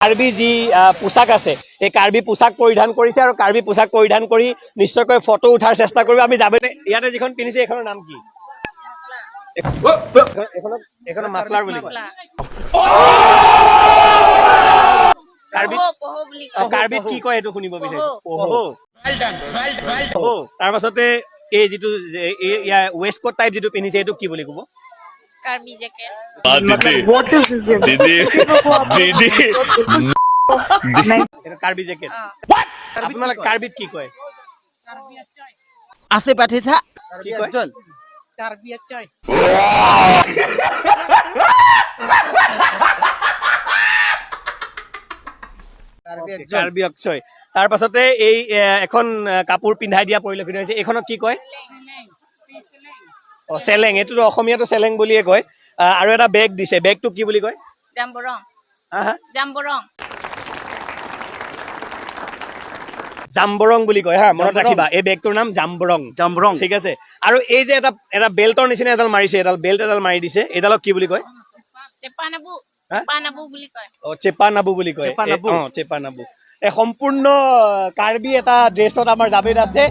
কাৰ্বি যি পোচাক আছে, এই কাৰ্বি পোচাক পৰিধান কৰিছে আৰু কাৰ্বি পোচাক পৰিধান কৰি নিশ্চয়কৈ ফটো উঠাৰ চেষ্টা কৰিব। আমি যাবে ইয়াতে যিখন পিন্ধিছে, এইখনৰ নাম কি? এইখনক মাফলাৰ বুলি কয়। কাৰ্বি পহু বুলি কাৰ্বিত কি কয়, এইটো শুনিব বিচাৰিছো। পহু। পহু। তাৰ পাছতে এই যিটো ইয়াৰ ৱেষ্ট কোট টাইপ যিটো পিন্ধিছে, এইটো কি বুলি ক'ব? কাৰ্বি জেকেট। দিদি, দিদি, দিদি। এইটো কাৰ্বি জেকেট। আপোনালোক কাৰ্বিত কি কয়? আছে পাঠিছা। কি কয়? কাৰ্বি চয়। কাৰ্বি অক্ষয়। তাৰ পাছতে এই এখন কাপোৰ পিন্ধাই দিয়া পৰিলক্ষিত হৈছে। এইখনক কি কয়? অ, চেলেং। এইটোতো অসমীয়াটো চেলেং বুলিয়ে কয়। আৰু এটা বেগ দিছে, বেগটো কি বুলি কয়? জাম্বৰং। হা হা? জাম্বৰং। জাম্বৰং বুলি কয়। হা, মনত ৰাখিবা, এই বেগটোৰ নাম জাম্বৰং। জামৰং। ঠিক আছে। আৰু এই যে এটা বেল্টৰ নিচিনা এডাল মাৰিছে, এডাল বেল্ট এডাল মাৰি দিছে, এইডালক কি বুলি কয়? চেপানাবু। হা? চেপানাবু বুলি কয়। অ, চেপা নাবু বুলি কয়। চেপা নাবু। অ, চেপা নাবু। এই সম্পূৰ্ণ কাৰ্বি এটা ড্ৰেছত আমাৰ জাবেদ আছে।